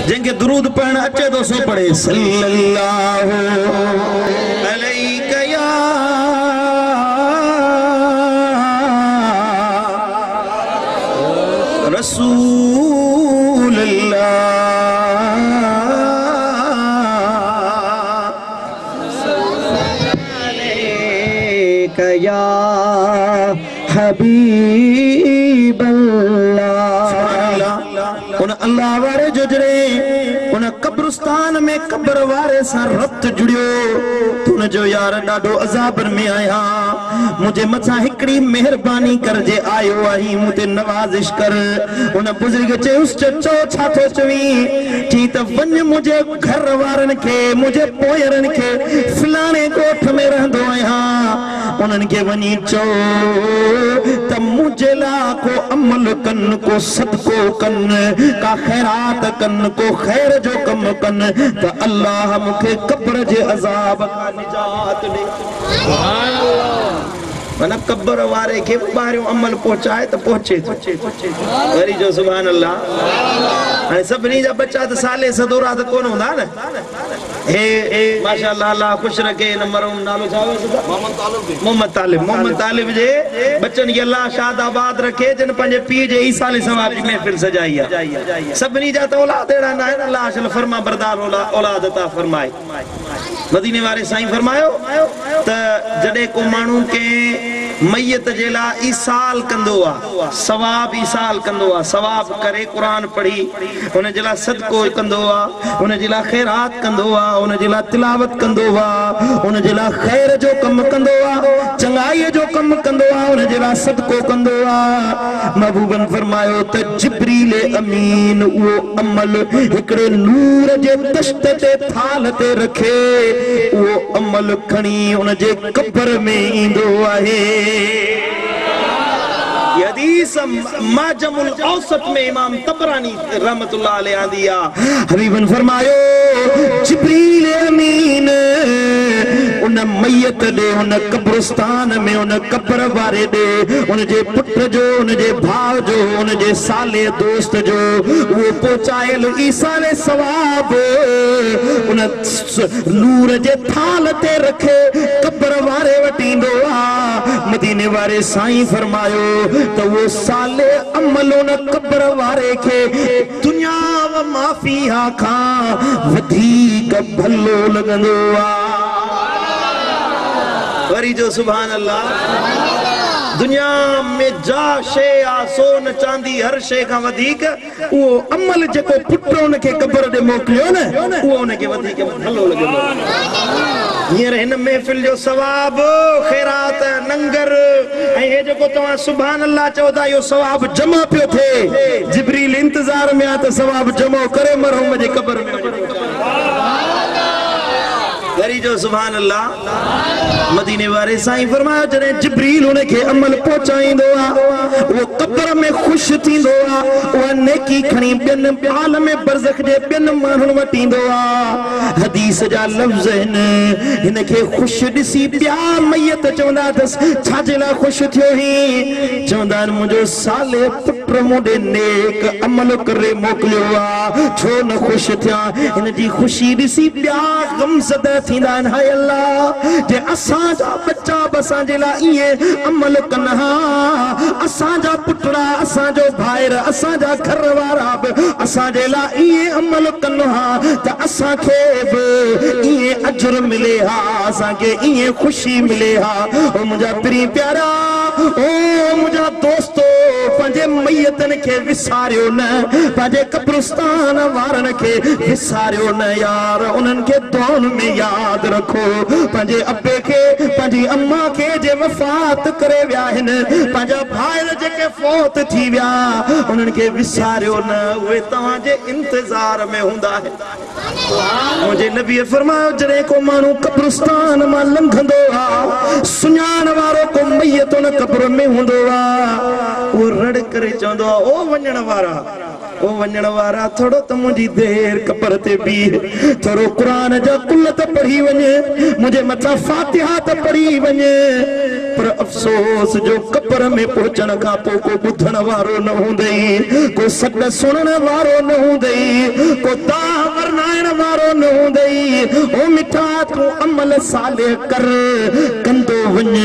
جنهن کي درود پڙهڻ اچي ٿو سو پڙهي صلي الله عليڪ يا رسول الله. عليڪ يا حبيب الله. ان الله واري جو جڏهن ان قبرستان ۾ قبر واري سان ربط جڙيو ته ان جو يار ڏاڍو عذابن ۾ آهيان، منهنجي مٿان هڪڙي مهرباني ڪر، جي آيو آهين مون تي نوازش ڪر. ان بزرگ چيس، چئو ڇا ٿو چوين؟ چئي ته وڃ منهنجي گهر وارن کي، منهنجي پوئرن کي، فلاڻي ڳوٺ ۾ رهندو آهيان، انهن کي وڃي چئو ته منهنجي لاءِ ڪو عمل ڪن، ڪو صدقو ڪن، ڪا خيرات ڪن، ڪو خير جو ڪم ڪن ته الله مون کي قبر جي عذاب کان نجات ڏي. معنيٰ قبر واري کي به ٻاهريون عمل پهچائي ته پهچي ٿو. وري جو سبحان الله. هاڻي سڀني جا ٻچا ته صالح سدورا ته ڪونه هوندا نه. هي ماشاء الله، الله خوش رکي هن مرحوم، نالو ڇا هيو سدا؟ محمد طالب. محمد طالب، محمد طالب جي ٻچن کي الله شاد آباد رکي، جن پنهنجي پيءُ جي ايصال ثواب جي محفل سجائي آهي. سڀني جا ته اولاد اهڙا نه آهن. الله شل فرما بردار اولاد عطا فرمائي. مديني واري سائين فرمايو ته جڏهن ڪو ماڻهو ڪنهن ميت جي لاءِ ايصال ڪندو آهي، ثواب ايصال ڪندو آهي، ثواب ڪري قرآن پڙهي هن جي لاءِ صدقو ڪندو آهي، هن جي لاءِ خيرات ڪندو آهي، هن جي لاءِ تلاوت ڪندو آهي، هن جي لاءِ خير جو ڪم ڪندو آهي، چڱائيءَ جو ڪم ڪندو آهي، هن جي لاءِ صدقو ڪندو آهي، محبوبن فرمايو ته جبريل امين اهو عمل هڪڙي نور جي تشت تي ٿال تي رکي اهو عمل کڻي هن جي قبر ۾ ايندو آهي. حديث معجم الاوسط ۾ امام تبراني رحمتullah عليه آندي آ. حبيبن فرمايو جبريل امين ان ميت ڏي، ان قبرستان ۾ ان قبر واري ڏي، ان جي پٽ جو، ان جي ڀاءُ جو، ان جي سالي دوست جو اهو پهچايل ايصال ثواب ان نور جي ٿال تي رکي قبر واري وٽ ايندو آ. مديني واري سائين فرمايو ته اهو سالي عمل ان قبر واري کي دنيا و مافيا کان وڌيڪ ڀلو لڳندو آ. وري جو سبحان الله. دنيا ۾ جا شيءِ آ، سون چاندي هر شيءِ کان وڌيڪ اهو عمل جيڪو پٽ هن کي قبر ڏي موڪليو نه، اهو هن کي وڌيڪ ڀلو لڳندو. هينئر هن محفل جو ثواب، خيرات، ننگر ۽ هي جيڪو توهان سبحان الله چئو ٿا، اهو ثواب جمع پيو ٿئي. جبريل انتظار ۾ آهي ته ثواب جمع ڪري مرحوم جي قبر ۾ وڃي. وري جو سبحان الله. مديني واري سائين فرمايو جڏهن جبريل هن کي عمل پهچائيندو آهي، اهو قبر ۾ خوش ٿيندو آهي، اها نيڪي کڻي ٻين عالم برزخ جي ٻين ماڻهن وٽ ايندو آهي. حديث جا لفظ آهن، هن کي خوش ڏسي ٻيا ميت چوندا اٿس ڇا جي لاءِ خوش ٿيو هي؟ چوندا آهن منهنجو سالي پٽ مون ڏي نيڪ عمل ڪري موڪليو آهي، ڇو نه خوش ٿيان؟ هن جي خوشي ڏسي ٻيا غمزده ٿيندا آهن. هاءِ الله، جي اسان جا ٻچا به اسان جي لاءِ ائين عمل ڪن ها، اسان جا پٽڙا، اسان جو ڀائر، اسان جا گهر وارا به اسان جي لاءِ ائين عمل ڪن ها ته اسان کي به ائين اجر ملي ها، اسان کي ائين خوشي ملي ها. او منهنجا پرين پيارا، او منهنجا دوستو، پنهنجي ميتن کي وساريو نه، پنهنجي قبرستان وارن کي وساريو نه يار، انهن کي دعائن ۾ ياد رکو. پنهنجي ابي کي، پنهنجي اما کي جي وفات ڪري ويا آهن، پنهنجا ڀائر جيڪي فوت ٿي ويا، انهن کي وساريو نه، اهي توهان جي انتظار ۾ هوندا آهن. منهنجي نبيءَ فرمايو جڏهن ڪو ماڻهو قبرستان مان لنگهندو آهي، سڃاڻ وارو ڪو ميت ان قبر ۾ هوندو آهي، اهو رڙ ڪري چوندو آهي او وڃڻ وارا، او وڃڻ وارا، ٿورو ته منهنجي دير قبر تي بيهه، ٿورو قرآن جا ڪل ته پڙهي وڃ، منهنجي مٿان فاتحه ته پڙهي وڃ. پر افسوس جو قبر ۾ پهچڻ کان پوء ڪو ٻڌڻ وارو نه هوندئي، ڪو سڏ سڻڻ وارو نه هوندئي، ڪو دانهن ورنائڻ وارو نه هوندئي. او مٺا تون عمل صالح ڪر، ڪندو وڃ،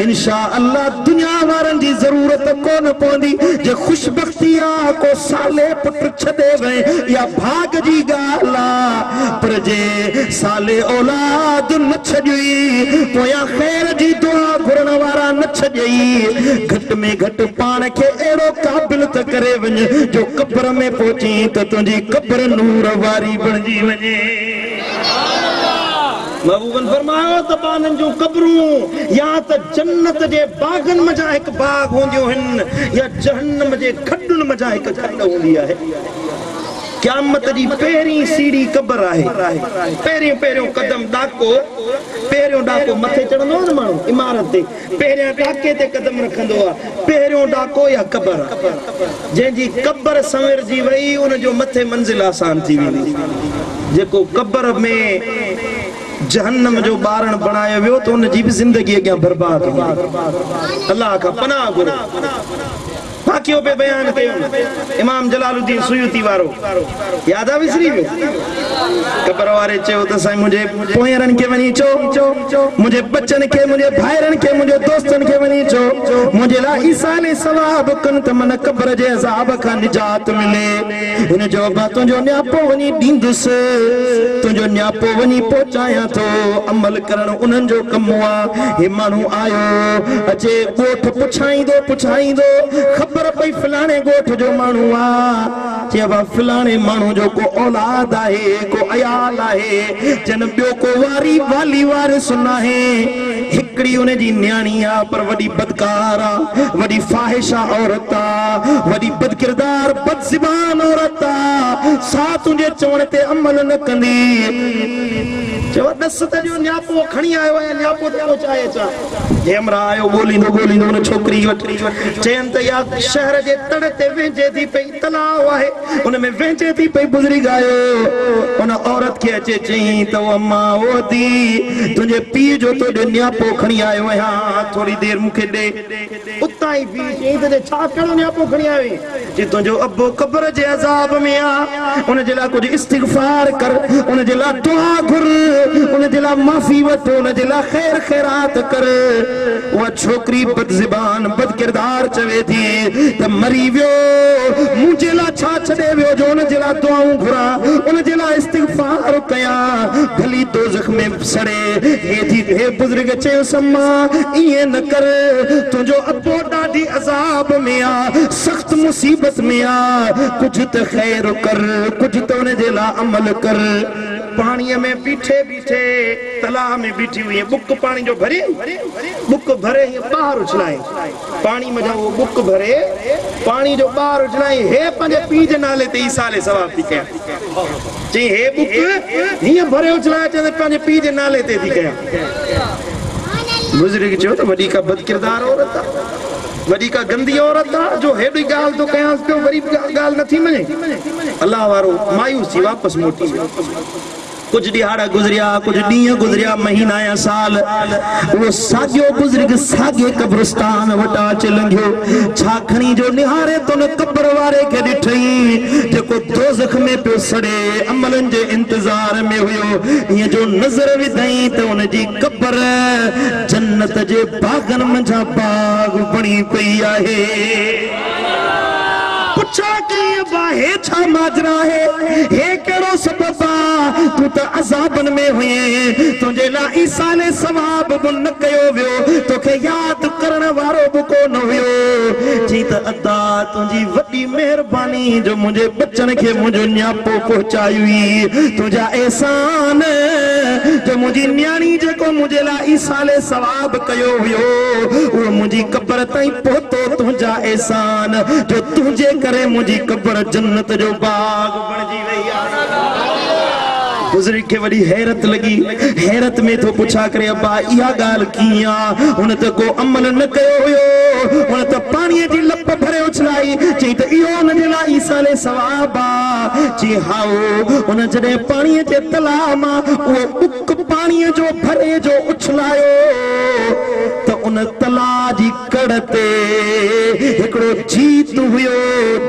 انشاء الله دنيا وارن جي ضرورت ڪونه پوندي. جي خوش بختي آ ڪو صالح پٽ ڇڏي وئين، اها ڀاڳ جي ڳالهه آ، پر جي صالح اولاد نه ڇڏيئي، پويان خير جي دعا گهرڻ وارا نه ڇڏيئي، گهٽ ۾ گهٽ پاڻ کي اهڙو قابل ته ڪري وڃ جو قبر ۾ پهچين ته تنهنجي قبر نور واري بڻجي وڃي. محبوبن فرمايو ته ٻانهن جون قبرون يا ته جنت جي باغن منجهان هڪ باغ هونديون هن يا جهنم جي کڏن منجهان هڪ کڏ هوندي آهي. قيامت جي پهرين سيڙهي قبر آهي. پهريون پهريون قدم ڏاڪو، پهريون ڏاڪو مٿي چڙهندو آهي نه ماڻهو عمارت تي، پهريان ڏاڪي تي قدم رکندو آهي، پهريون ڏاڪو يا قبر آهي. جنهن جي قبر سنورجي وئي ان جو مٿي منزل آسان ٿي ويندي. جيڪو قبر ۾ جهنم جو ٻارڻ بڻايو ويو ته ان جي به زندگي اڳيان برباد هوندي. الله کان پناهه گهرو. واقعو پئي بيان ڪيم امام جلال الدين سيوطي وارو ياد آ وسري ويو؟ قبر واري چيو ته سائين منهنجي پوئيرن کي وڃي چئو منهنجي ٻچن کي منهنجي ڀائرن کي منهنجي دوستن کي وڃي چئو منهنجي لاء ايصال ثواب ڪن ته من قبر جي عذاب کان نجات ملي. هن چيو ابا تنهنجو نياپو وڃي ڏيندس تنهنجو نياپو وڃي پهچايان ٿو عمل ڪرڻ انهن جو ڪم آ. هي ماڻهو آيو اچي ڳوٺ پڇائيندو پڇائيندو خبر پئي فلاڻي ڳوٺ جو ماڻهو آ. چي ابا فلاڻي ماڻهو جو ڪو اولاد آهي ڪو عيال آهي جن ٻيو ڪو واري والي وارث ناهي. هڪڙي ان جي نياڻي آ پر وڏي بدڪار آ وڏي فاحشه عورت آ وڏي بدڪردار بدزبان عورت آ سا تنهنجي چوڻ تي عمل نه ڪندي. چيو ڏس ته جو نياپو کڻي آيو آهيان نياپو ته پهچائي اچان. هي همراهه آيو ڳوليندو ڳوليندو ان ڇوڪري وٽ چين ته اها شهر جي تڙ تي وهنجي ٿي پئي تلاء آهي ان ۾ وهنجي ٿي پئي بزرگ آيو ان عورت کي اچي چيائين ته او اما او ادي تنهنجي پيء جو تو ڏي نياپو کڻي آيو آهيان ٿوري دير مون کي ڏي. اتان ئي بيهي چيائين ته ڏي ڇا ڪهڙو نياپو کڻي آيو آهين؟ چي تنهنجو ابو قبر جي عذاب ۾ آ ان جي لاء ڪجهه استغفار ڪر ان جي لاء دعا گهر ان جي لاء معافي وٺ ان جي لاء خير خيرات ڪر. اها ڇوڪري بدزبان بدڪردار چوي ٿي ته مري ويو منهنجي لاء ڇا ڇڏي ويو جو ان جي لاء دعائون گهران ان جي لاء استغفار ڪيان ڀلي دوزخ ۾ سڙي. هي ٿي هي بزرگ چيس اما ائين نه ڪر تنهنجو ابو ڏاڍي عذاب ۾ آ سخت مصيبت ۾ آ ڪجهه ته خير ڪر ڪجهه ته ان جي لاء عمل ڪر. پاڻيء ۾ بيٺي بيٺي تلاء ۾ بيٺي هئي ٻڪ پاڻي جو ڀري ٻڪ ڀري هيئن ٻاهر اڇلائين پاڻي منجهان اهو ٻڪ ڀري پاڻي جو ٻاهر اڇلائين هي پنهنجي پيء جي نالي تي ايصال ثواب ٿي ڪيان چيائين هي ٻڪ هيئن ڀري اڇلائي چيائين ته پنهنجي پيء جي نالي تي ٿي ڪيان. بزرگ چيو ته وڏي ڪا بدڪردار عورت آ وڏي ڪا گندي عورت آ جو هيڏي ڳالهه ٿو ڪيانس پيو وري به ڳالهه نٿي مڃي. الله وارو مايوس ٿي واپس موٽي ويو. ڪجهه ڏهاڙا گذريا، ڪجهه ڏينهن گذريا، مهينا يا سال، اهو ساڳيو بزرگ ساڳئي قبرستان وٽان اچي لنگهيو. ڇا کڻي جو نهاري ته ان قبر واري کي ڏٺئين، جيڪو دوزخ ۾ پيو سڙي، عملن جي انتظار ۾ هيو. ائين جو نظر وڌائين ته ان جي قبر جنت جي باغن منجهان باغ بڻي پئي آهي. پڇا ڪيائين، ابا هي ڇا ماجرا آهي؟ هي ڪهڙو سبب آ؟ تون ته عذابن ۾ هئين، تنهنجي لاء ايصال ثواب به نه ڪيو ويو، توکي ياد ڪرڻ وارو به ڪو نه هيو. چيائين ته ادا تنهنجي وڏي مهرباني جو منهنجي ٻچن کي منهنجو نياپو پهچايوئي، تنهنجا احسان جو منهنجي نياڻي جيڪو منهنجي لاء ايصال ثواب ڪيو هيو، اهو منهنجي قبر تائين پهتو، تنهنجا احسان جو تنهنجي ڪري منهنجي قبر جنت جو باغ بڻجي وئي آهي. بزرگ کي وڏي حيرت لڳي. حيرت ۾ ٿو پڇا ڪري ابا اها ڳالهه ڪيئن آ؟ هن ته ڪو عمل نه ڪيو هيو. هن ته پاڻيء جي لپ ڀري اڇلائي. چيائين ته اهو ان جي لاء ايصال ثواب آ. چيائين هائو. هن جڏهن پاڻيء جي تلاء مان اهو ٻڪ پاڻيء جو ڀري جو اڇلايو ته ان. उन तला जी कड़ ते हिकिड़ो जीत हुयो,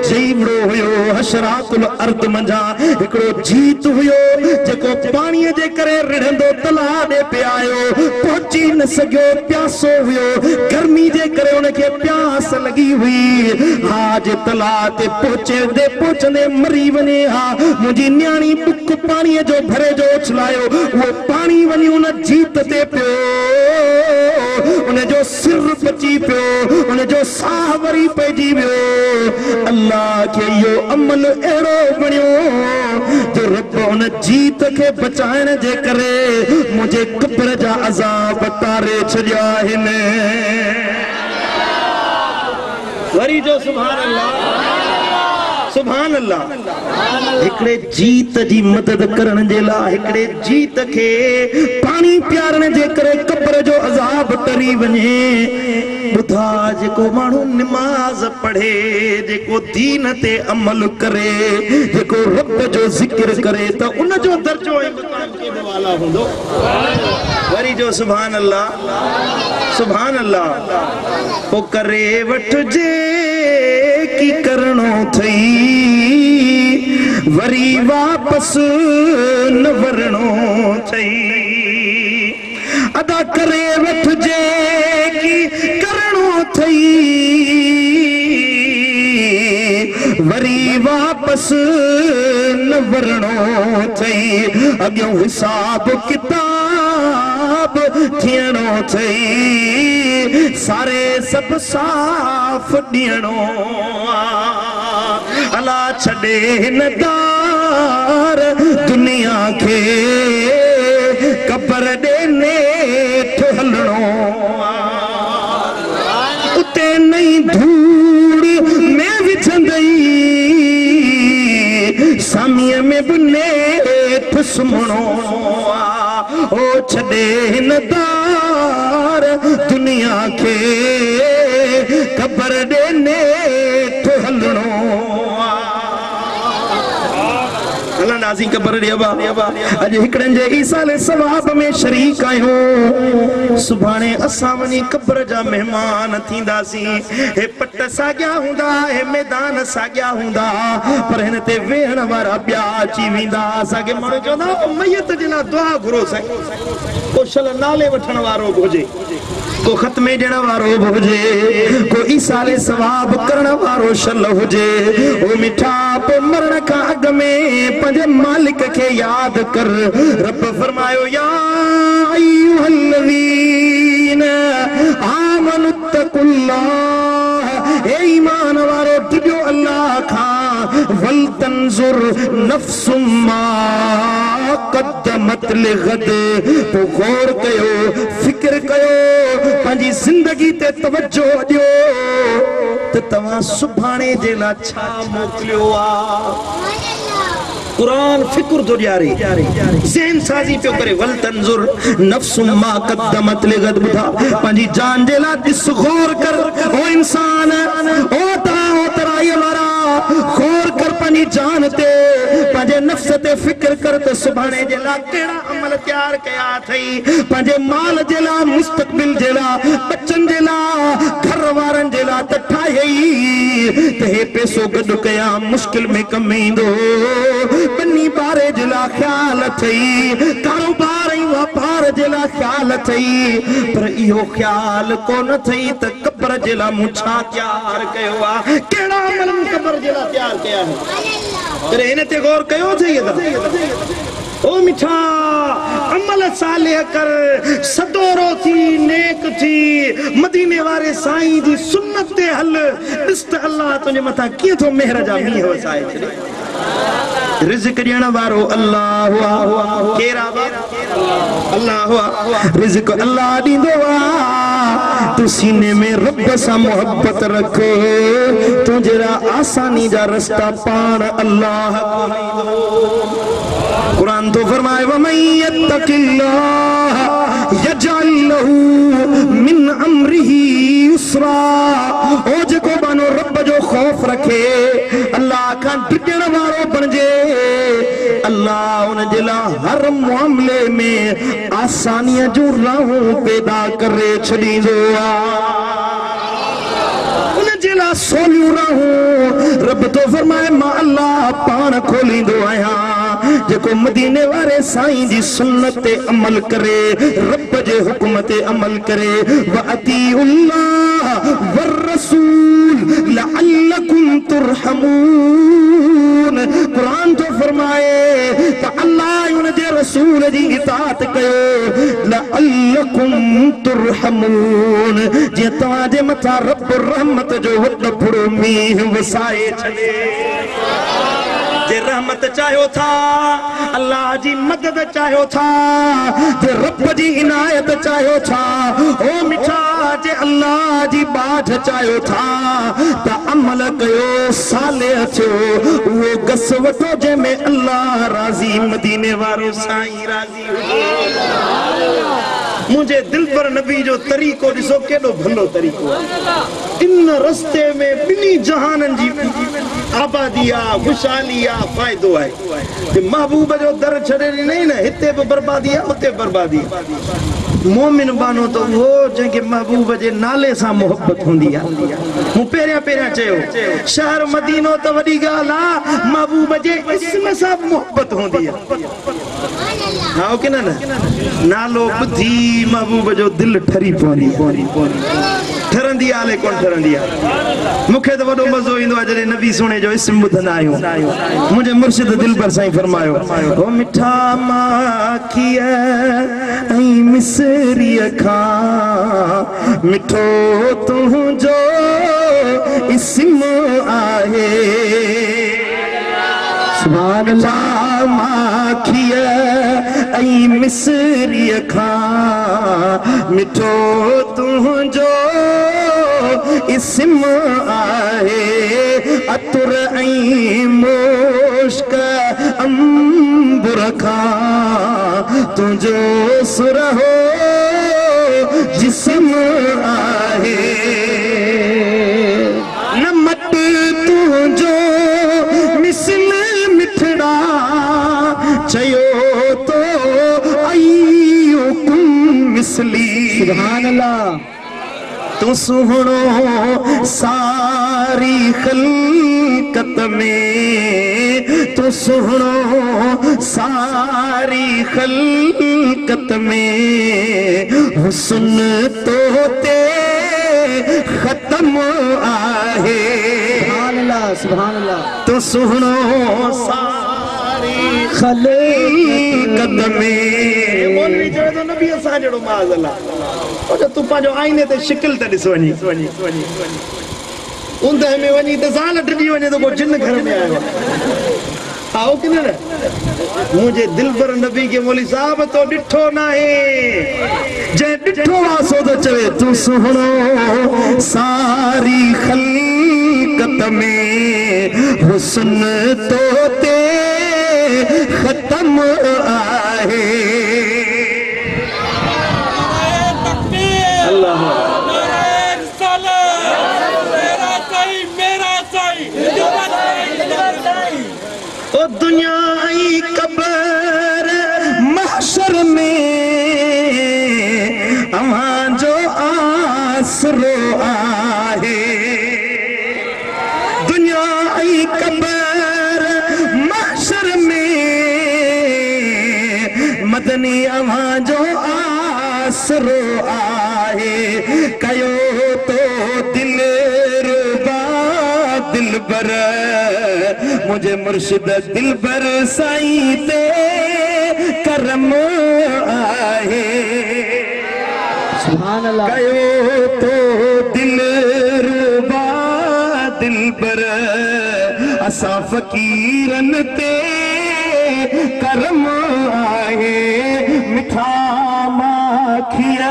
जीवड़ो हुयो, हशरातुल अर्द मंझा हिकिड़ो जीत हुयो जेको पाणीअ जे करे रिढ़ंदो तला ॾे पे आयो, पहुची न सघियो, प्यासो हुयो, गर्मी जे करे उनखे प्यास लॻी हुई। हा जे तला ते पहुचंदे पहुचंदे मरी वञे हा, मुंहिंजी नियाणी बुक पाणीअ जो भरे जो उछलायो, उहो पाणी वञी उन जीत ते पियो, उनजो सिर बची पियो, उनजो साह वरी पइजी वियो। अल्लाह खे इहो अमल अहिड़ो बणियो जो रब उन जीत खे बचाइण जे करे मुंहिंजे क़ब्र जा अज़ाब तारे छॾिया आहिनि। वरी जो सुभान अल्लाह, सुभान अल्लाह। हिकिड़े जीत जी मदद करण जे लाइ, हिकिड़े जीत खे पाणी पीआरण जे करे क़ब्र जो अज़ाब टरी वञे। ॿुधा, जेको माण्हू निमाज़ पढ़े, जेको दीन ते अमल करे, जेको रब जो ज़िक्र करे, त उनजो दर्जो ऐं मक़ाम केॾो आला हूंदो। वरी जो सुभान अल्लाह, सुभान अल्लाह। पोइ करे वठिजे की करणो अथई, वरी वापसि न वरणो अथई। अदा करे वठिजे की करणो अथई, वरी वापसि न वरणो अथई। अॻियों हिसाब किताब थियणो अथई, सारे सभु साफ़ ॾियणो। अला छॾे हिन दार दुनिया खे, क़बर ॾे नेठि हलणो। उते नई धूड़ में विझंदई, सामीअ में बि नेठि सुम्हणो। ओ छॾे हिन दार दुनिया खे, क़बर ॾे नेठि हलणो। हलंदासीं क़बर ॾे अबा। अॼु हिकिड़नि जे ईसाले सवाब में शरीक आहियूं, सुभाणे असां वञी क़बर जा महिमान थींदासीं। हे पट साॻिया हूंदा, हे मैदान साॻिया हूंदा, पर हिन ते वेहण वारा ॿिया अची वेंदा। असांखे माण्हू चवंदा मैयत जे लाइ दुआ घुरो साईं, को शल नाले वठण वारो बि हुजे, को ख़त्मे ॾियण वारो बि हुजे, को ईसाले सवाब करण वारो शल हुजे। ओ मिठा, पोइ मरण खां अॻु में पंहिंजे मालिक खे यादि कर। रब फरमायो, या अय्युहल्लज़ीना आमनुत्तकुल्लाह, ए ईमान वारो डिॼो अल्लाह खां, वल तंज़ुर नफ़्सुम मा क़द्दमत लिग़द। पोइ गौर कयो, फ़िक्र कयो, पंहिंजी ज़िंदगी ते तवजो ॾियो त तव्हां सुभाणे जे लाइ छा मोकिलियो आहे। कुरान फ़िक्र थो ॾियारे, ज़हन साज़ी पियो करे। वल तंज़ुर नफ़्सुम मा क़द्दमत लिग़द। ॿुधा, पंहिंजी जान जे लाइ ॾिस, गौर कर। ओ इंसान, ओ तव्हां ओ तराईअ वारा, गौर कर पंहिंजी जान ते, पंहिंजे नफ़्स ते फ़िक्र कर त सुभाणे जे लाइ कहिड़ा अमल तयारु कया अथई। पंहिंजे माल जे लाइ, मुस्तक़बिल जे लाइ, बच्चनि जे लाइ, घर वारनि जे लाइ त ठाहियई त हे पैसो गॾु कयां, मुश्किल में कमु ईंदो। ॿनी ॿारे जे लाइ ख़्याल अथई, कारोबार ऐं वापार जे लाइ ख़्याल अथई, पर इहो ख़्याल कोन अथई त क़बर जे लाइ मूं छा तयारु कयो आहे, कहिड़ा अमल मूं क़बर जे लाइ तयारु कया आहिनि। करे हिन ते गौर कयो अथई? ओ मिठा, अमल सालिह कर, सदोरो थी, नेक थी, मदीने वारे साईं जी सुन्नत ते हल, ॾिस त अल्लाह तुंहिंजे मथां कीअं थो मेहर जा मींहं वसाए छॾे। रिज़्क ॾियण वारो अल्लाह आहे। केरु आहे? अल्लाह आहे। रिज़्क अल्लाह ॾींदो आहे। तूं सीने में रब सां मोहबत रख, तुंहिंजे लाइ आसानी जा रस्ता पाण अल्लाह खोलींदो। कुरान तो फरमाए, वमन यत्तकिल्लाह यजअल लहू मिन अम्रिही युसरा। ओ जेको बानो रब जो ख़ौफ़ रखे, अल्लाह खां डिॼण वारो बणिजे, अल्लाह उन जे लाइ हर मुआमले में आसानीअ जूं राहूं पैदा करे छॾींदो आहे। उन जे लाइ सोलियूं राहूं रब थो फरमाए मां अल्लाह पाण खोलींदो आहियां। जेको मदीने वारे साईं जी सुन्नत ते अमल करे, रब जे हुक्म ते अमल करे, व अतीउल्लाह वर्रसूल लअल्लकुम तुरहमून। कुरान थो फरमाए त अल्लाह उन जे रसूल जी इताअत कयो, लअल्लकुम तुरहमून, जीअं तव्हांजे मथां रब रहमत जो वॾो फुड़ो मींहुं वसाए छॾे। जे रहमत चाहियो था, अल्लाह जी मदद चाहियो था, जे रब जी इनायत चाहियो था, ओ मिठा जे अल्लाह जी बाझ चाहियो था, त अमल कयो, साले थियो, उहो गस वठो जंहिंमें अल्लाह राज़ी, मदीने वारो साईं राज़ी हुजे। मुंहिंजे दिलबर नबी जो तरीक़ो ॾिसो केॾो भलो तरीक़ो आहे। इन रस्ते में ॿिन्ही जहाननि जी आबादी आहे, ख़ुशहाली आहे, फ़ाइदो आहे। महबूब जो दर छॾे ॾिनई न, हिते बि बर्बादी आहे, उते बि बर्बादी आहे। मोमिन बानो त उहो जंहिंखे महबूब जे नाले सां मोहबत हूंदी आहे। मूं पहिरियां पहिरियां चयो, शहर मदीनो त वॾी ॻाल्हि आहे, महबूब जे इस्म सां बि मोहबत हूंदी आहे। हा की न, नालो ॿुधी महबूब जो दिलि ठरी पवंदी, ठरंदी आहे अलाए कोन ठरंदी आहे। मूंखे त वॾो मज़ो ईंदो आहे जॾहिं नबी सुणे जो इस्म ॿुधंदा आहियूं। मुंहिंजे मुर्शिद दिलबर साईं फरमायो, ओ मिठा माखीअ ऐं मिसरीअ खां मिठो तुंहिंजो इस्म आहे। सुभान अल्लाह। माखीअ ऐं मिसरीअ खां मिठो तुंहिंजो इस्म आहे। अतुर ऐं मुश्क अंबुर खां तुंहिंजो सुरहो जिस्म आहे। न मट तुंहिंजो मिसल मिठड़ा चयो तो अय्युकुम मिसली। सुभान अल्लाह। तूं सुहिणो सारी ख़िलकत में, तूं सुहिणो सारी ख़िलकत में, हुस्न तो ते ख़त्म आहे। सुभान अल्लाह, सुभान अल्लाह। तूं सुहिणो सारी ख़िलकत में। मौलवी चवे थो नबी असां जहिड़ो माज़ अल्लाह, तूं पंहिंजो आईने ते शिकिल त ॾिस वञी, ऊंदह में वञी त ज़ाल डिॼी वञे त को जिन घर में आयो आहे की न। मुंहिंजे दिलबर नबी खे मौलवी साहब तो ॾिठो नाहे, जंहिं ॾिठो आहे सो थो चवे तूं सुहिणो सारी ख़िलकत में, हुस्न तो ते ख़त्म आहे। ओ दुनिया आई कबर महशर में अव्हां जो आसरो आहे। दुनिया आई कबर महशर में मदनी अव्हां जो आसरो आहे। कयो तो दिल रुबा दिलबर, मुझे मुर्शिद दिलबर साईं ते करम आहे। सुभान अल्लाह। कयो तो दिल रुबा दिलबर, असां फ़कीरनि ते करम आहे। मिठा माखीअ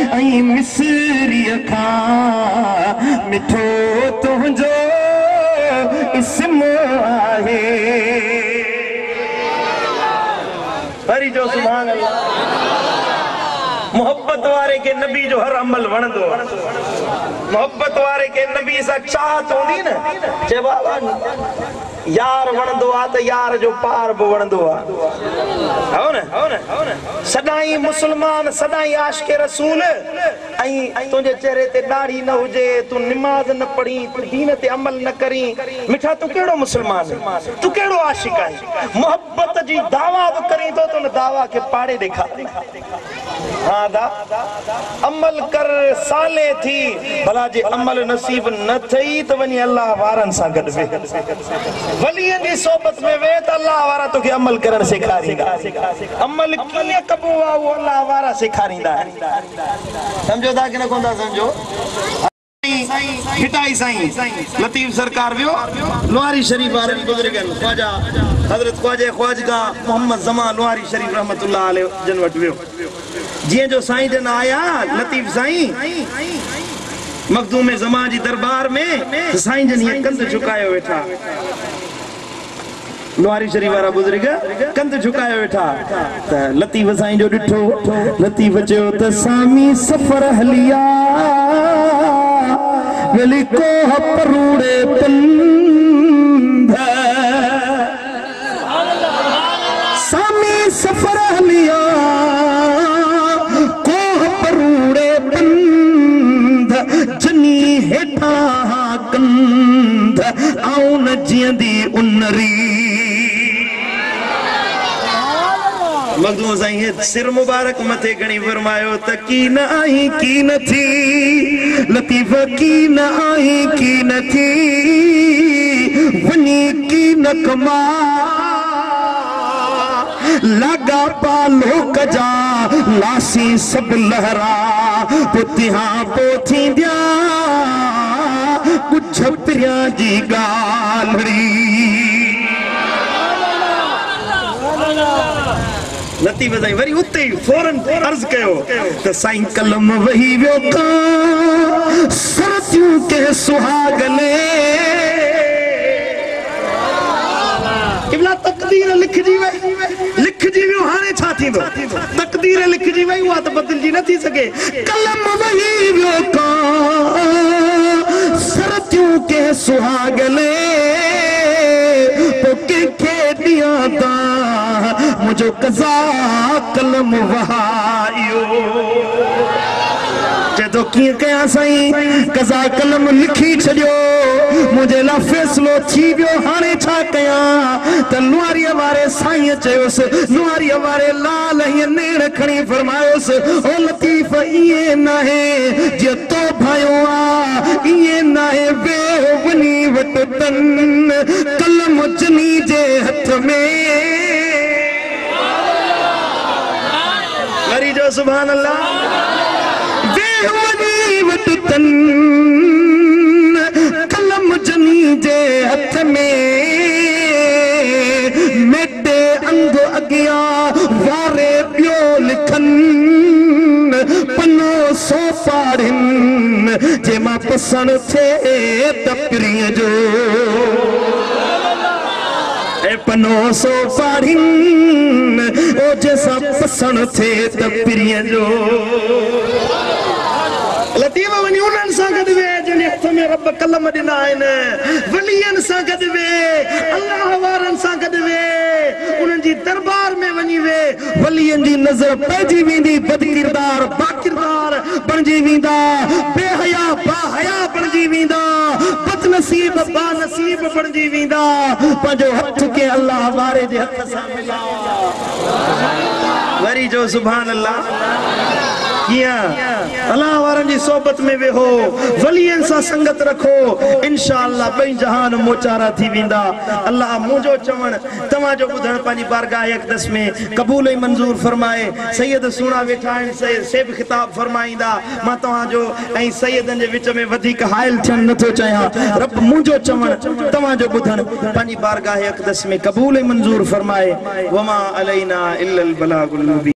ऐं मिसरीअ खां मिठो तुंहिंजो इस्म आहे। हरी जो सुभान अल्लाह। मोहब्बत वारे खे नबी जो हर अमल वणंदो आहे। मोहब्बत वारे खे नबी सां चाहत हूंदी न, चइबो आहे يار وڻندو آ ته يار جو پار به وڻندو آ. هو نه؟ سدائين مسلمان، سدائين عاشق رسول ۽ تنهنجي چهري تي ڏاڙهي نه هجي، تون نماز نه پڙهين، تون دين تي عمل نه ڪرين، مٺا تون ڪهڙو مسلمان آهين؟ تون ڪهڙو عاشق آهين؟ محبت جي دعويٰ به ڪرين ٿو ته ان دعويٰ کي پاڙي ڏيکار. ها ادا عمل ڪر صالح ٿي ڀلا جي عمل نصيب نه ٿئي ته وڃي الله وارن سان گڏ ويهه ولين جي صحبت ۾ ويهه ته الله وارا توکي عمل ڪرڻ سيکاريندا عمل ڪيئن ڪبو آهي اهو الله وارا سيکاريندا آهن سمجهو ٿا ڪي نه ڪونه ٿا سمجهو. ڀٽائي سائين لطيف سرڪار ويو لوهاري شريف وارن بزرگن خواجه حضرت خواجه خواجگان محمد زمان لوهاري شريف رحمة الله عليه جن وٽ ويو جيئن جو سائين جن آيا لطيف سائين مخدوم زمان جي دربار ۾ ته سائين جن هيئن ڪنڌ جهڪايو ويٺا. لوهاري شريف وارا بزرگ ڪنڌ جهڪايو ويٺا ته لطيف سائين جو ڏٺو. لطيف چيو ته سامي سفر هليا ويلي ڪوهه پروڙي پنڌ. سامي سفر هليا ڪوهه پروڙي پنڌ. جني هيٺان ڪنڌ آئون نه جيئندي ان ري. مخدوم سائين هي سر مبارڪ مٿي کڻي فرمايو ته ڪي نه آهين ڪي نه ٿي لطيف ڪي نه آهين ڪي نه ٿي وڃي ڪي نه ڪماء لاڳاپا لوڪ جا لاسين سڀ لهرا پوء تنهان پوء ٿينديان ڳجهه پريان جي ڳالهڙي. لطيف سائين وري اتي ئي فورن عرض ڪيو ته سائين قلم وهي ويو ڪان سرتيون ڪنهن سهاڳلي. قبلا تقدير لکجي وئي لکجي ويو هاڻي ڇا ٿيندو تقدير لکجي وئي اها ته بدلجي نه ٿي سگهي قلم وهي ويو ڪان سرتيون ڪنهن سهاڳلي پوء ڪنهن کي ڏيان دانهن منهنجو قضا قلم وهايو. چئي ٿو ڪيئن ڪيان سائين قضا قلم لکي ڇڏيو منهنجي لا فيصلو ٿي ويو هاڻي ڇا ڪيان ته لوهاريء واري سائينء چيس لوهاريء واري لال هيئن نيڻ کڻي فرمايس او لطيف ائين ناهي جيئن تو ڀانيو آ ائين ناهي ويهه وڃي وٽ تن قلم جني جي هٿ ۾. وري جو سبحان الله. ويهه وڃي وٽ تن قلم جني جي هٿ ۾. ميٽي انگ اڳيان واري ٻيو لکن پنو سو پاڙهين جي مان پسڻ ٿئي ته پرينء جو. اي پنو سو پاڙهين او جنهن سان پسڻ ٿئي ته پرينء جو. لطيف وڃي انهن سان گڏ ويهه جن جي هٿ ۾ رب قلم ڏنا آهن، ولين سان گڏ ويهه، الله وارن سان گڏ ويهه، انهن جي دربار ۾ وڃي ويهه، ولين جي نظر پئجي ويندي بدڪردار باڪردار بڻجي ويندا، بي حيا باحيا بڻجي ويندا، بدنصيب بانصيب بڻجي ويندا، پنهنجو هٿ ڪنهن الله واري جي هٿ سان ملاء. وري چئو سبحان الله. ڪيئن؟ الله وارن جي صحبت ۾ ويهو، ولين سان سنگت رکو، انشاء الله ٻئي جهان موچارا ٿي ويندا. الله منهنجو چوڻ توهان جو ٻڌڻ پنهنجي بارگاह اقدس ۾ قبول ۽ منظور فرمائي. سيد سهڻا ويٺا آهن سي به خطاب فرمائيندا. مان توهان جو ۽ سيدن جي وچ ۾ وڌيڪ حائل ٿيڻ نه ٿو چاهيان. رب منهنجو چوڻ توهان جو ٻڌڻ پنهنجي بارگاह اقدس ۾ قبول ۽ منظور فرمائي. وما علينا الا البلاغ المبين.